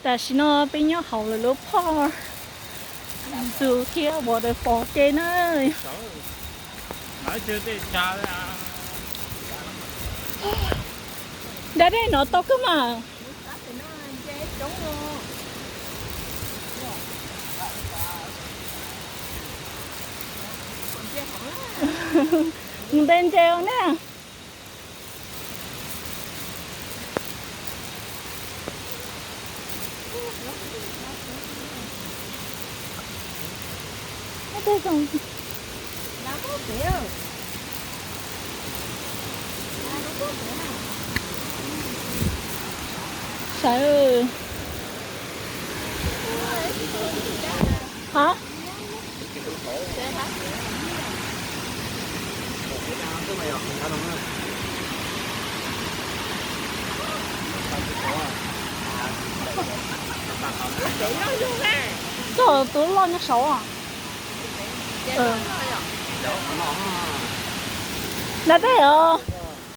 Tam sim no peb nyob hauv lawv lub park zoo thiab waterfall ke na. Da dej no tau kawg mas. Mus nte ntses ne. Sawv. Hov. Koj tus loj nyob saud. Da dej os.